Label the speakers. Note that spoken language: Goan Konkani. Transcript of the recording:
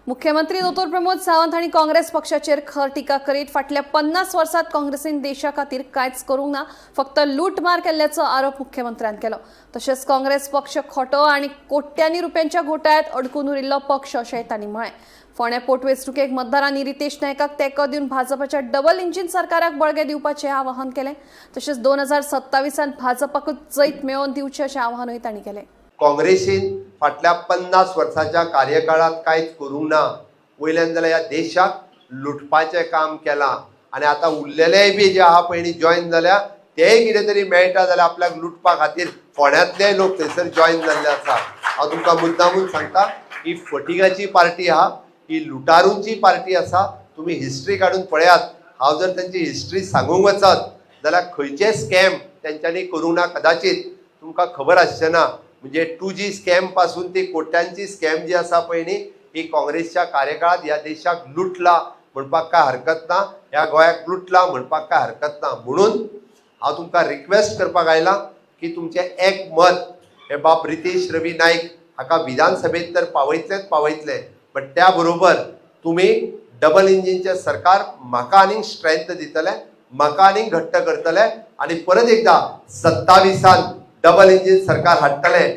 Speaker 1: मुख्यमंत्री दोतोर प्रमोद सावंत हांणी काँग्रेस पक्षाचेर खर टिका करीत फाटल्या 50 वर्सात काँग्रेसीन देशा खातीर कांयच करूंक ना, फक्त लूटमार केल्ल्याचो आरोप मुख्यमंत्र्यान केलो. तशेंच काँग्रेस पक्ष खोटो आनी कोट्यांनी रुपयांच्या घोटाळ्यात अडकून उरिल्लो पक्ष अशेंय तांणी म्हळें. फोंड्या पोटवेंचणुकेक मतदारांनी रितेश नायकाक तेंको दिवन भाजपाच्या डबल इंजिन सरकाराक बळगें दिवपाचें आवाहन केलें. तशेंच 2027 भाजपाकूच जैत मेळोवन दिवचें अशें आवाहनूय तांणी केलें.
Speaker 2: काँग्रेसीन फाटल्या 50 वर्साच्या कार्यकाळात कांयच करूंक ना, वयल्यान जाल्यार ह्या देशाक लुटपाचें काम केलां आनी आतां उरलेलेय बी जे आहा पळय जॉयन जाल्या, तेय कितें तरी मेळटा जाल्यार आपल्याक लुटपा खातीर फोंड्यांतलेय लोक थंयसर जॉयन जाल्ले आसा. हांव तुमकां मुद्दामून सांगता, ही फटिंगाची पार्टी आहा, ही लुटारूंची पार्टी आसा. तुमी हिस्ट्री काडून पळयात. हांव जर तांची हिस्ट्री सांगूंक वचत जाल्यार खंयचे स्कॅम तेंच्यांनी करूंक ना कदाचित तुमकां खबर आसचें ना. म्हणजे 2G scam पासून ती कोट्यांची स्कॅम जी आसा पळय न्ही, ही काँग्रेसच्या कार्यकाळात ह्या देशाक लुटला म्हणपाक काय हरकत ना, ह्या गोंयाक लुटला म्हणपाक काय हरकत ना. म्हणून हांव तुमकां रिक्वेस्ट करपाक आयलां की तुमचें एक मत हे बाब रितेश रवी नायक हाका विधानसभेत तर पावयतलेच पावयतले, बट त्या बरोबर तुमी डबल इंजिनचें सरकार म्हाका आनीक स्ट्रेंथ दितले, म्हाका आनीक घट्ट करतले आनी परत एकदा 27 डबल इंजिन सरकार हाडटले.